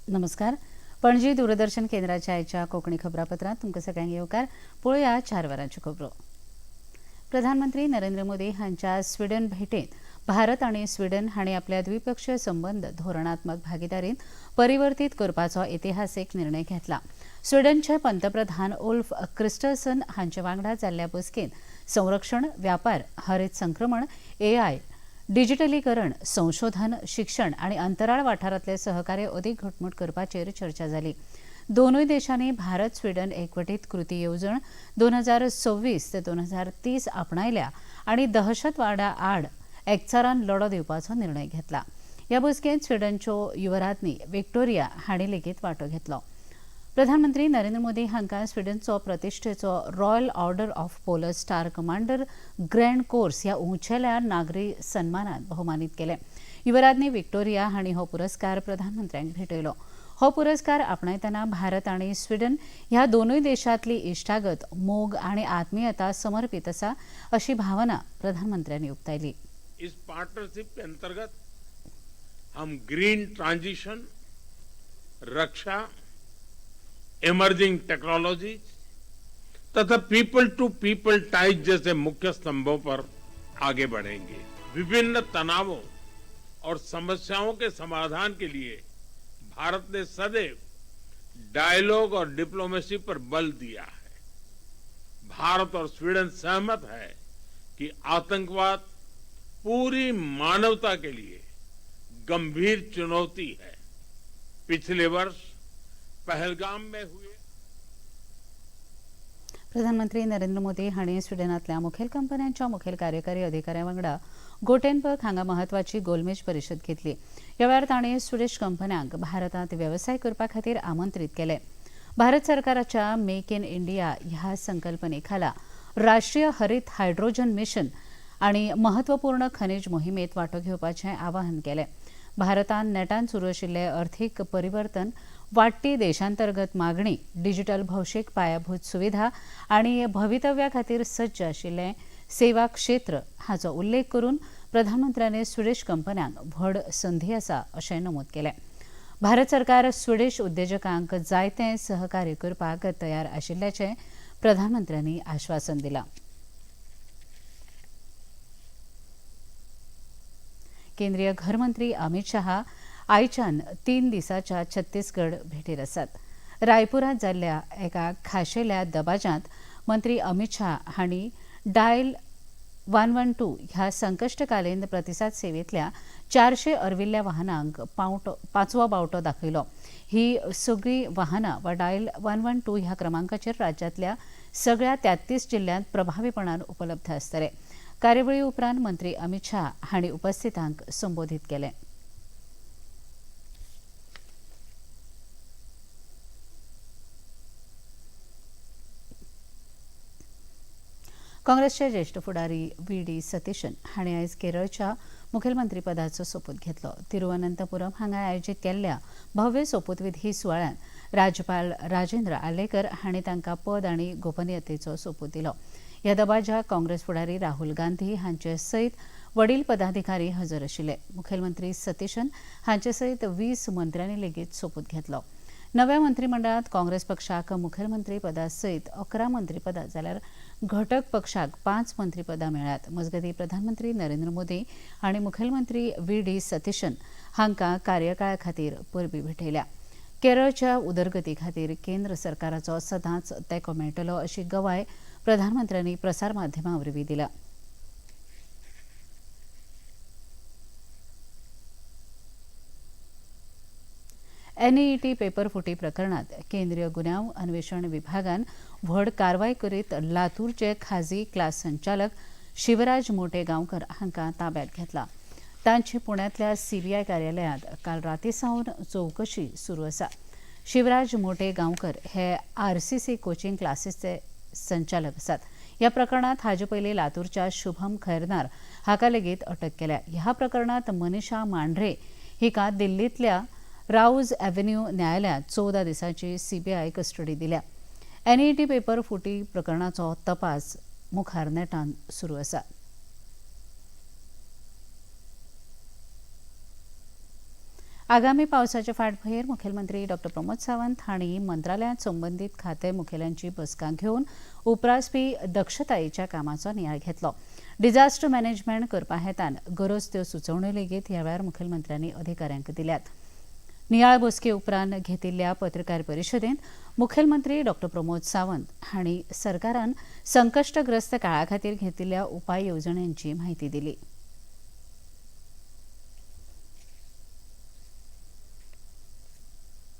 नमस्कार. पणजी दूरदर्शन केंद्राच्या आयच्या कोंकणी खबरापत्रांत तुमकां सगळ्यांक येवकार. पळोवया 4 वरांच्यो खबरो. प्रधानमंत्री नरेंद्र मोदी हांच्या स्विडन भेटेंत भारत आनी स्विडन हांणी आपल्या द्विपक्षीय संबंद धोरणात्मक भागीदारींत परिवर्तीत करपाचो इतिहासीक निर्णय घेतला. स्विडनचे पंतप्रधान उल्फ क्रिस्टरसन हांचे वांगडा जाल्ल्या बसकेंत संरक्षण, व्यापार, हरीत संक्रमण, एआय, डिजिटलीकरण, संशोधन, शिक्षण आनी अंतराळ वाठारांतले सहकार्य अदीक घटमूट करपाचेर चर्चा जाली. दोनूय देशांनी भारत स्विडन एकवटीत कृती येवजण 2026 ते 2030 आपणायल्या आनी दहशतवादा आड एकचारान लढो दिवपाचो निर्णय घेतला. ह्या बसकेंत स्विडनच्यो युवराज्ञी विक्टोरिया हांणी लेगीत वांटो घेतलो. प्रधानमंत्री नरेंद्र मोदी हांकां स्विडनचो प्रतिश्ठेचो Royal Order of Polar Star Commander Grand Cross ह्या उंचेल्या नागरी सन्मानान भोवमानीत केले. युवराज्ञी विक्टोरिया हांणी हो पुरस्कार प्रधानमंत्र्यांक भेटयलो. हो पुरस्कार आपणायतना भारत आनी स्विडन ह्या दोनूय देशांतली इश्टागत, मोग आनी आत्मीयता समर्पित आसा अशी भावना प्रधानमंत्र्यांनी उक्तायली. इस पार्टनरशिप के अंतर्गत हम ग्रीन ट्रांजिशन, रक्षा, इमर्जिंग टेक्नोलॉजीज तथा पीपल टू पीपल टाइज जैसे मुख्य स्तंभों पर आगे बढ़ेंगे. विभिन्न तनावों और समस्याओं के समाधान के लिए भारत ने सदैव डायलॉग और डिप्लोमेसी पर बल दिया है. भारत और स्वीडन सहमत है कि आतंकवाद पूरी मानवता के लिए गंभीर चुनौती है. पिछले वर्ष पहलगाम में हुए प्रधानमंत्री नरेंद्र मोदी हांणी स्विडनांतल्या मुखेल कंपन्यांच्या मुखेल कार्यकारी अधिकाऱ्यां वांगडा गोटेनबर्ग हांगा म्हत्वाची गोलमेज परिशद घेतली. ह्या वेळार तांणी स्विडीश कंपन्यांक भारतांत वेवसाय करपा खातीर आमंत्रीत केले. भारत सरकाराच्या मेक इन इंडिया ह्या संकल्पने खाला राष्ट्रीय हरीत हायड्रोजन मिशन आनी महत्वपूर्ण खनिज मोहिमेत वांटो घेवपाचें आवाहन केलें. भारतान नेटान सुरू आशिल्ले अर्थीक परिवर्तन, वाडटी देशांतर्गत मागणी, डिजिटल भौशीक पायाभूत सुविधा आनी भवितव्या खातीर सज्ज आशिल्लें सेवा क्षेत्र हाचो उल्लेख करून प्रधानमंत्र्यांनी स्विडीश कंपन्यांक व्हड संधी आसा अशें नमूद केलें. भारत सरकार स्विडीश उद्देजकांक जायते सहकार्य करपाक तयार आशिल्ल्याचें प्रधानमंत्र्यांनी आश्वासन दिलां. केंद्रीय घरमंत्री अमित शहा आयच्यान 3 दिसाच्या छत्तीसगड भेटीर आसात. रायपुरांत जाल्ल्या एका खाशेल्या दबाज्यांत मंत्री अमित शहा हांणी डायल 112 ह्या संकश्टकालीन प्रतिसाद सेवेंतल्या 400 अर्विल्ल्या वाहनांक पांचवो बावटो दाखयलो. ही सगळीं वाहनां वा डायल 112 ह्या क्रमांकाचेर राज्यांतल्या सगळ्या 33 जिल्ल्यांत प्रभावीपणान उपलब्ध आसतले. कार्यावळी उपरांत मंत्री अमित शहा हांणी उपस्थितांक संबोधीत केलें. काँग्रेसचे ज्येष्ठ फुडारी व्ही डी सतीशन हांणी आयज केरळच्या मुखेलमंत्रीपदाचो सोपूत घेतलो. तिरुवनंतपुरम हांगा आयोजीत केल्ल्या भव्य सोपूतविधी सुवाळ्यांत राज्यपाल राजेंद्र आर्लेकर हांणी तांकां पद आनी गोपनीयतेचो सोपूत दिलो. ह्या दबाज्याक काँग्रेस फुडारी राहुल गांधी हांचे सयत वडील पदाधिकारी हजर आशिल्ले. मुखेलमंत्री सतीशन हांचे सयत 20 मंत्र्यांनी लेगीत सोपूत घेतलो. नव्या मंत्रिमंडळांत काँग्रेस पक्षाक मुखेलमंत्रीपदा सयत 11 मंत्रीपदां जाल्यार घटक पक्षाक 5 मंत्रीपदां मेळ्ळ्यात. मजगतीं प्रधानमंत्री नरेंद्र मोदी आनी मुखेलमंत्री व्ही डी सतीशन हांकां कार्यकाळा खातीर परबीं भेटयल्या. केरळच्या उदरगती खातीर केंद्र सरकाराचो सदांच तेंको मेळटलो अशी गवाय प्रधानमंत्र्यांनी प्रसार माध्यमां वरवीं दिला. एनईईटी पेपर फुटी प्रकरणात केंद्रीय गुन्यांव अन्वेषण विभागान व्हड कारवाय करीत लातूरचे खाजगी क्लास संचालक शिवराज मोटे गांवकर हांकां ताब्यांत घेतला. तांची पुण्यांतल्या सीबीआय कार्यालयांत काल राती सावन चवकशी सुरू आसा. शिवराज मोटे गांवकर हे आरसीसी कोचिंग क्लासीसचे संचालक आसात. ह्या प्रकरणात हाजे पयलीं लातूरच्या शुभम खैरनार हाका लेगीत अटक केल्या. ह्या प्रकरणात मनीषा मांढरे हिका दिल्लींतल्या राऊज एव्हेन्यू न्यायालयांत 14 दिसांची सीबीआय कस्टडी दिल्या. एनईटी पेपर फुटी प्रकरणाचो तपास मुखार नेटान सुरू आसा. आगामी पावसाचे फाटभुंयेर मुखेलमंत्री डॉ प्रमोद सावंत हांणी मंत्रालयांत संबंदीत खाते मुखेल्यांची बसका घेवन उप्रासपी दक्षतायेच्या कामाचो नियाळ घेतलो. डिझास्टर मॅनेजमेंट करपा हेतान गरज त्यो सुचोवण्यो लेगीत ह्या वेळार मुखेलमंत्र्यांनी अधिकाऱ्यांक दिल्यात. नियाळ बसके उपरांत घेतिल्ल्या पत्रकार परिशदेंत मुखेलमंत्री डॉ प्रमोद सावंत हांणी सरकारान संकश्टग्रस्त काळा खातीर घेतिल्ल्या उपाय येवजण्यांची म्हायती दिली.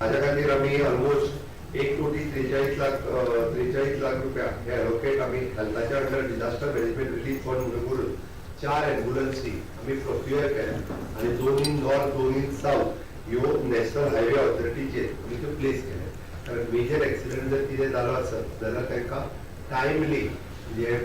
हाज्या खातीर आमी ऑलमोस्ट 1 कोटी 43 लाख 43 लाख रुपया हे एलोकेट आमी हेल्थाच्या under disaster management relief fund म्हणून करून चार एम्बुलन्सी आमी प्रोक्युअर केल्या आनी दोन इन नॉर्थ, दोन इन सावथ ह्यो नॅशनल हायवे ऑथॉरिटीचेर आमी त्यो प्लेस केल्या, कारण मेजर एक्सिडंट जर कितें जालो आसत जाल्यार तांकां टायमली म्हणजे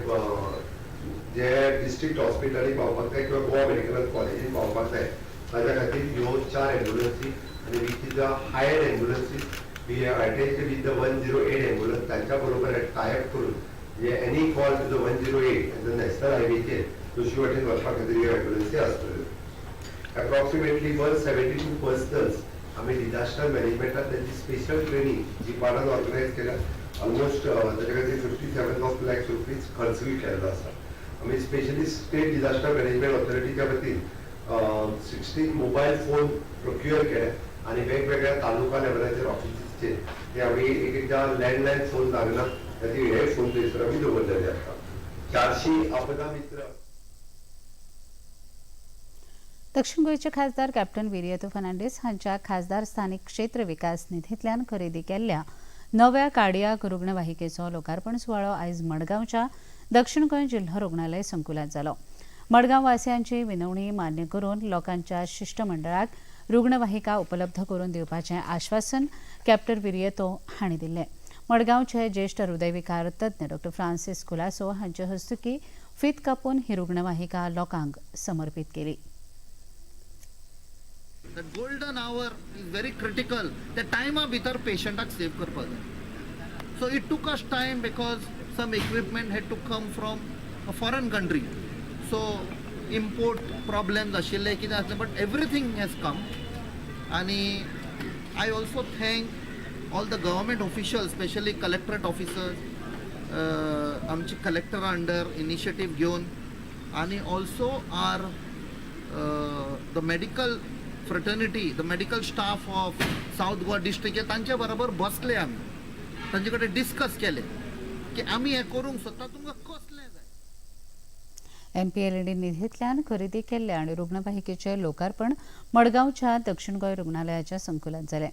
जे डिस्ट्रिक्ट हॉस्पिटलांनी पावपाक जाय किंवा गोवा मेडिकल कॉलेजीन पावपाक जाय, ताज्या खातीर ह्यो चार एम्बुलन्सी आनी which is a hired ambulances, we have attached with the 108 ambulance. तांच्या बरोबर टायअप करून म्हणजे any call to the 108, national हायवेचेर दोशी वाटेन वचपा खातीर ह्यो एम्बुलन्सी आसतल्यो. Approximately 172 personnels आमी डिझास्टर मॅनेजमेंटात त्यांची स्पेशल ट्रेनिंग जी पाडान ऑर्गनायज केल्या. ऑलमोस्ट ताच्या खातीर 57 of lakhs rupees खर्चूय केल्लो आसा. आमी स्पेशली स्टेट डिझास्टर मॅनेजमेंट ऑथॉरिटीच्या वतीन 16 मोबायल फोन प्रोक्युअर केले आनी वेगवेगळ्या तालुका लेवलाचेर ऑफिसीसचेर ते आमी एक एकदां लँडलायन फोन लागना, खातीर हे फोन थंयसर आमी दवरलेले आसा. 400 आपदा मित्र. दक्षिण गोंयचे खासदार कॅप्टन विरियतो फर्नांडीस हांच्या खासदार स्थानिक क्षेत्र विकास निधींतल्यान खरेदी केल्ल्या नव्या कार्डियाक रुग्णवाहिकेचो लोकार्पण सुवाळो आयज मडगांवच्या दक्षिण गोंय जिल्हो रुग्णालय संकुलात जालो. मडगांव वासियांची विनवणी मान्य करून लोकांच्या शिश्टमंडळाक रुग्णवाहिका उपलब्ध करून दिवपाचें आश्वासन कॅप्टन विरियतो हांणी दिल्लें. मडगांवचे ज्येश्ठ हृदयविकार तज्ञ डॉ फ्रांसीस कुलासो हांचे हस्तुकी फीत कापून ही रुग्णवाहिका लोकांक समर्पित केली. The golden hour is very critical. त्या टायमा भितर पेशंटाक सेव करपाक जाय. So it took us time because some equipment had to come from a foreign country, so import problems आशिल्ले, कितें आसलें, but everything has come. आनी I also thank all the government officials, specially collectorate officers, आमची कलेक्टरा under initiative घेवन आनी also our the medical fraternity, the medical staff of South Goa district, हे तांचे बरोबर बसले आमी, तांचे कडेन डिस्कस केलें की आमी हें करूंक सोदता, तुमकां कसलें जाय. एमपीएलएडी निधींतल्यान खरेदी केल्ल्या आनी रुग्णवाहिकेचें लोकार्पण मडगांवच्या दक्षिण गोंय रुग्णालयाच्या संकुलात जालें.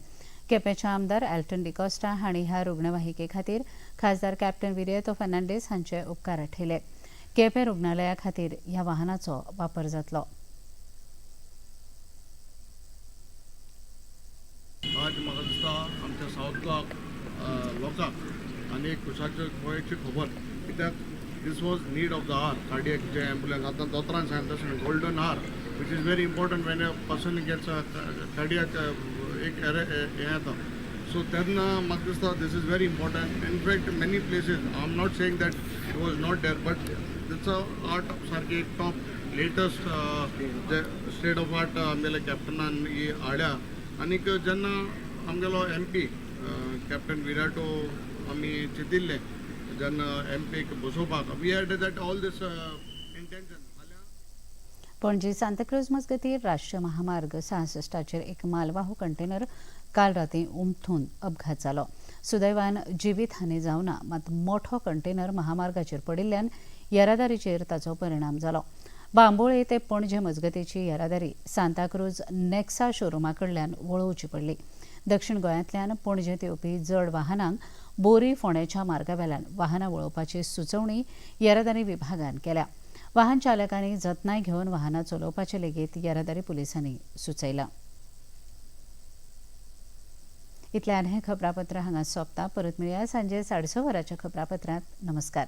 केपेंचे आमदार एल्टन डिकॉस्टा हांणी ह्या रुग्णवाहिके खातीर खासदार कॅप्टन विरियतो फर्नांडीस हांचे उपकार आठयले. केपें रुग्णालया खातीर ह्या वाहनाचो वापर जातलो. आज म्हाका दिसता आमच्या सावथ गोवा लोकांक आनी एक खुशाचे गोंयची खबर, कित्याक this was need of the hour. Cardiac J ambulance, आतां दोतोरान सांगलें तशें, golden hour, which is very important when a person gets a cardiac एक हें येता. सो तेन्ना म्हाका दिसता this is very important. In fact, many places, I am not saying that it was not there, but it's a art सारकी top latest J state of art आमगेले कॅप्टनान ही हाडल्या. आनीक जेन्ना आमगेलो एमपी कॅप्टन विराटो, आमी चिंतिल्लें जेन्ना एमपीक बसोवपाक, we had that all this intention. Panaji Santacruz मजगतीं राष्ट्रीय महामार्ग 66चेर एक मालवाहू कंटेनर काल राती उमथून अपघात जालो. सुदैवान जिवीत हानी जावना, मात मोठो कंटेनर महामार्गाचेर पडिल्ल्यान येरादारीचेर ताचो परिणाम जालो. बांबोळे ते पणजे मजगतीची येरादारी सांताक्रूज नेक्सा शोरुमा कडल्यान वळोवची पडली. दक्षिण गोंयांतल्यान पणजेंत येवपी जड वाहनांक बोरी फोंडेच्या मार्गावेल्यान वाहनां वळोवपाची सुचोवणी येरादारी विभागान केल्या. वाहन चालकांनी जतनाय घेवन वाहनां चलोवपाचें लेगीत येरादारी पुलिसांनी सुचयलां. इतल्यान हें खबरापत्र हांगा सोंपता. परत मेळया सांजे 6:30 वरांच्या खबरापत्रांत. नमस्कार.